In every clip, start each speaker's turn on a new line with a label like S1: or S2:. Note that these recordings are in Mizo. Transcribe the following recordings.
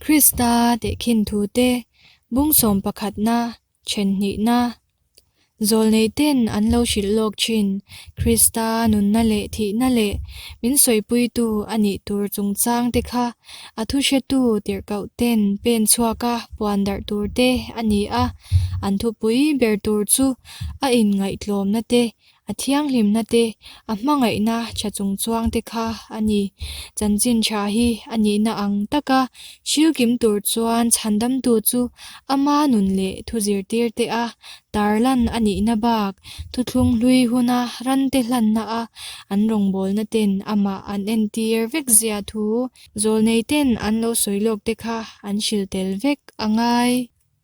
S1: Krista tehkhin thute bung sawm pakhatna then hnihna Zawlnei ten an lo hrilh lawk thin. Krista nunna leh thihna leh min sawipuitu a nih tur chungchang te kha a thuhretu tirhkoh ten pen chhuaka puan darh tur te a ni a, an thupui ber tur chu a inngaihtlawmna te A thianghlimna te, a hmangaihna tha chungchuang te kha a ni. Chanchin tha hi a nihna ang taka hrilkim tur chuan chhandamtu chu ama nun leh thu zirtir te a tarlan a nihna bak thuthlung hlui huna rante hlanna a an rawngbawlna ten amah an entir vek zia thu zawlnei ten an lo sawi lawk te kha an hril tel vek a ngai.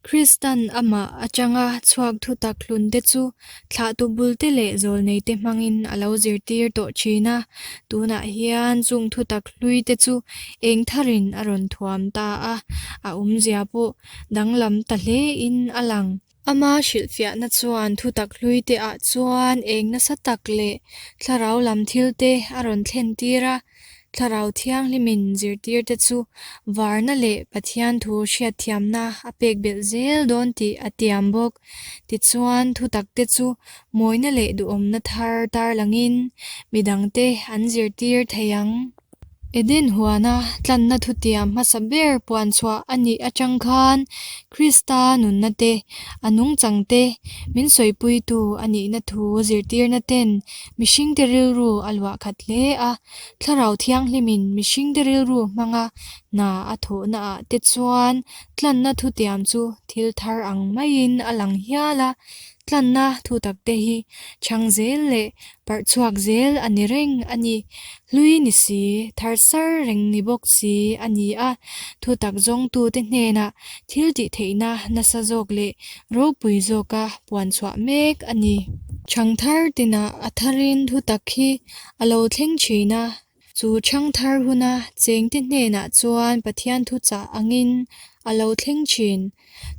S1: Kristan amah atanga chhuak thutak hlunte chu thlahtu bulte leh zawlneite hmangin a lo zirtir tawh thin a, tunah hian chung thutak hluite chu eng tharin a rawn thuam ta a, a awmzia pawh danglam ta hlein a lang. Ama hrilhfiahna chuan thutak hluite ah chuan eng nasa tak leh thlarau lam thilte a rawn thlentir a, Thlarau Thianghlimin zirtirte chu varna leh Pathian thu hriatthiamna a pek belh zel dawn tih a tiam bawk. Tichuan, thutakte chu mawina leh duhawmna thar tarlangin midangte an zirtir thei ang. Eden huana tlanna thutiam hmasa ber puan chhuah a nih atang khan Krista nunna te, a nungchang te min sawipuitu a nihna thu zirtirna ten Mihringte rilru a luah khat hle a, Thlarau Thianghlimin mihringte rilru hmanga hna a thawhnaah te chuan tlanna thutiam chu thil thar ang maiin a lang hial a, tlanna thutakte hi chhang zel leh parh chhuak zel a ni reng a ni. Hlui ni si, thar sar reng ni bawk si a ni a, thutak zawngtute hnenah thil tihtheihna nasa zawk leh ropui zawka puan chhuah mek a ni. Chhangthar tinah a tharin thutak hi a lo thleng thin a, chu chhangthar huna chengte hnenah chuan Pathian thuchah angin a lo thleng thin.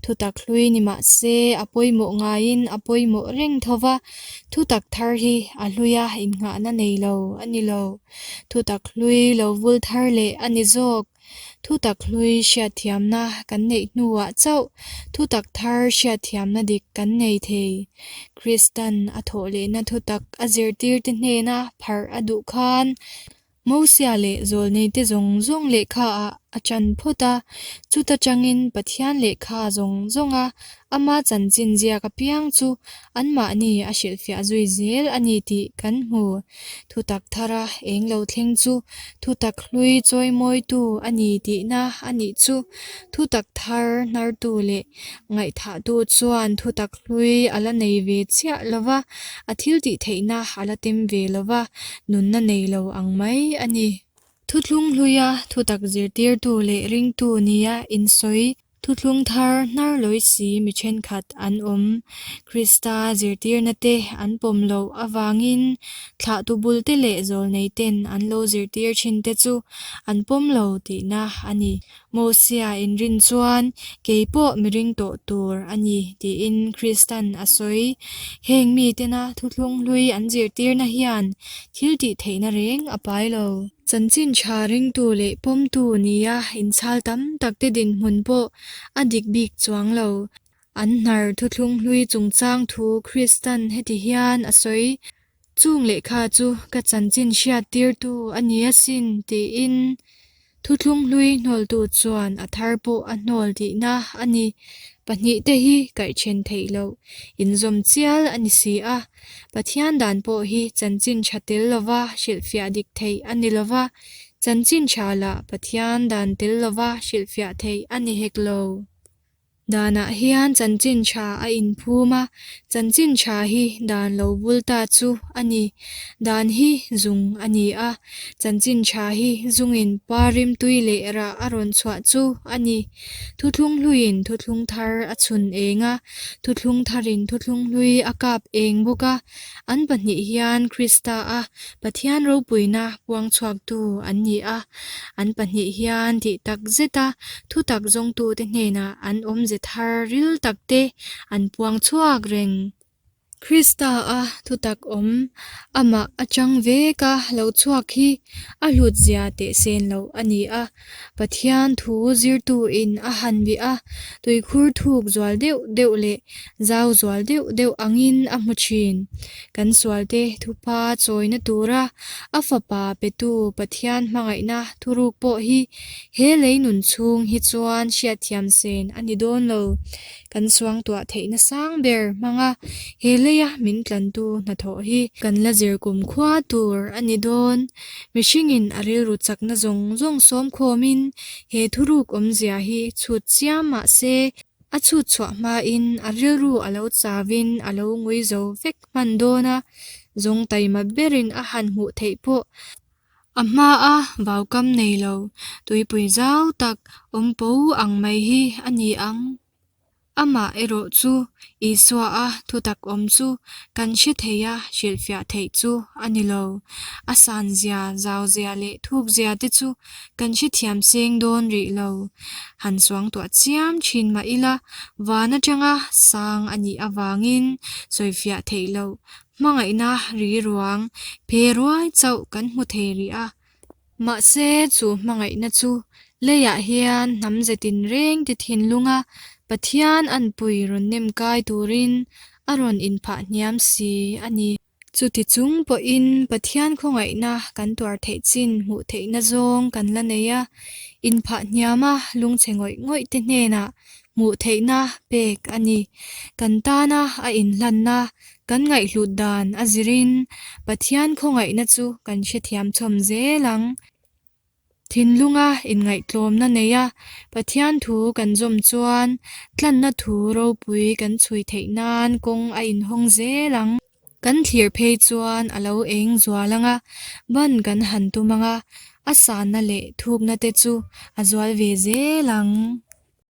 S1: Thutak hlui ni mah se a pawimawh ngaiin a pawimawh reng tho va, thutak thar hi a hluia innghahna nei lo a ni lo. Thutak hlui lo vul thar leh a ni zawk. Thutak hlui hriatthiamna kan neih hnuah chauh thutak thar hriatthiamna dik kan nei thei. Kristan a thawh lehna thutak a zirtirte hnena pharh a duh khan Mosia leh zawlneite zawng zawng lehkhaah a ṭan phawt a, chuta ṭangin Pathian lehkha zawng zawnga ama chanchin ziak apiang chu anmahni a hrilhfiah zui zel a ni tih kan hmu. Thutak thara eng lo thleng chu thutak hlui chawimawitu a ni tihna a nih chu. Thutak thar hnartu leh ngaihthahtu chuan thutak hlui a la nei ve chiah lo va, a thiltih theihna a la tem ve lo va, nunna nei lo ang mai a ni. Thuthlung hluia thutak zirtirtu leh ringtu nia insawi Thuthlung thar hnar lawi si mi thenkhat an awm. Krista zirtirna te an pawm loh avangin thlahtu bulte leh zawlnei ten an lo zirtir thin te chu an pawm lo tihna a ni. Mosia inrin chuan kei pawh mi ring tawh tur a ni tiin Kristan a sawi. Heng mitena thuthlung hlui an zirtirna hian thil tih theihna reng a pai lo. Chanchin tha ringtu leh pawmtu nia inchhal tam takte dinhmun pawh a dik bik chuang lo. An hnar thuthlung hlui chungchang thu Kristan heti hian a sawi, Chung lehkha chu ka chanchin hriattirtu a ni asin, tiin thuthlung hlui hnawltu chuan a thar pawh a hnawl tihna a ni. Pahnihte hi kaihchen theih loh inzawm chial a ni si a. Pathian dan pawh hi chanchin tha tel lova hrilhfiah dik theih a ni lova, chanchin tha lah Pathian dan tel lova hrilhfiah theih a ni hek lo. Danah hian chanchin tha a inphum a, chanchin tha hi dan lo bul ta chu a ni. Dan hi zung a ni a, chanchin tha hi zungin pa rimtui leh rah a rawn chhuah chu a ni. Thuthlung hluiin thuthlung thar a chhun eng a, thuthlung tharin thuthlung hlui a kap eng bawk a. An pahnih hian Krista-a Pathian ropuina puang chhuaktu an ni a. An pahnih hian tih tak zeta thutak zawngtute hnenah an awmze thar ril takte an puang chhuak reng. Krista-a thutak awm amah atang veka lo chhuak hi a hlutzia teh sen loh a ni a. Pathian thu zirtuin a han bih a, tuikhur thuk zual deuh deuh leh zau zual deuh deuh angin a hmu thin. Kan sualte thupa chawina tura a fapa petu Pathian hmangaihna thuruk pawh hi he lei nun chhung hi chuan hriatthiam sen a ni dawn lo. Kan suangtuah theihna sang ber hmanga he leia min tlantu hnathawh hi kan la zir kumkhua tur a ni dawn. Mihringin a rilru chakna zawng zawng sawm khawmin he thuruk awmzia hi chhut chiam mah se, a chhut chhuah hmain a rilru a lo chavin a lo ngui zo vek hman dawn a, zawng taima berin a han hmuh theih pawh A hmaa vaukam nei lo tuipui zau tak awm po ang mai hi a ni ang. Amah erawh chu Isua-a thutak awm chu kan hre thei a, hrilhfiah theih chu a ni lo. A sanzia, zauzia leh thukzia te chu kan hrethiam seng dawn rih lo. Han suangtuah chiam thin mah ila, van atanga sang a nih avangin sawifiah theih loh Hmangaihna ri ruang phe ruai chauh kan hmu thei rih a. Mahse, chu hmangaihna chu leiah hian hnam ze tinreng ti thinlunga Pathian anpui rawn nem kai turin a rawn inphah hniam si a ni. Chuti chung pawhin Pathian khawngaihna kan tuar theih chin hmuh theihna zawng kan la nei a, inphah hniama lungchhe ngawih ngawih te hnenah hmuh theihna pek a ni. Kan tana a inhlanna Kan ngaihhlut dan a zirin Pathian khawngaihna chu kan hrethiam chhawm zel ang. Thinlunga inngaihtlawmna neia Pathian thu kan zawm chuan tlanna thu ropui kan chhui theih nan kawng a inhawng zel ang. Kan thlir phei chuan a lo eng zual ang a, ban kan han tum ang a, a sanna leh thukna te chu a zual ve zel ang.